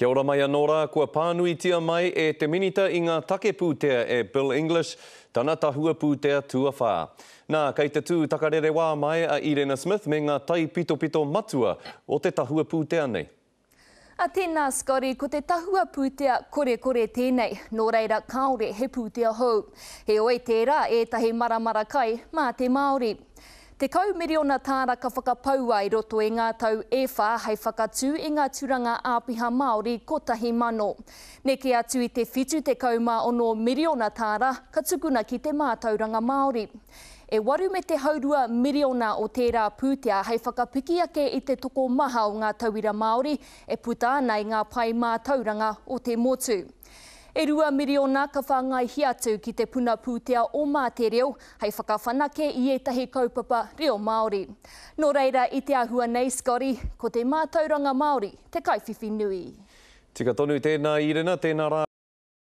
Kia ora mai anō rā, kua pānuitia mai e te Minita i ngā take pūtea e Bill English tana tahua pūtea tuawhā. Nā, kei te tū takarerewā mai a Irena Smith me ngā taipitopito matua o te tahua pūtea nei. A tēnā Scotty, ko te tahua pūtea korekore tēnei, nō reira kāore he pūtea hou. Heoi tērā ētahi maramara kai mā te Māori. 10 miriona tāra ka whakapaua i roto i ngā tau e whā hei whakatū i ngā turanga āpiha Māori 1,000. Neke atu i te 76 miriona tāra ka tukuna ki te mātauranga Māori. E waru me te haurua miriona o tērā pūtea hei whakapiki ake i te tokomaha o ngā tauira Māori e puta ana i ngā pae mātauranga o te motu. E 2 miriona ka whāngaihia atu ki te puna pūtea o Mā Te Reo hei whakawhanake i ētahi kaupapa reo Māori. Nō reira, i te āhua nei, Scotty, ko te mātauranga Māori te kaiwhiwhi nui. Tika tonu tēnā Irena, tēnā rā.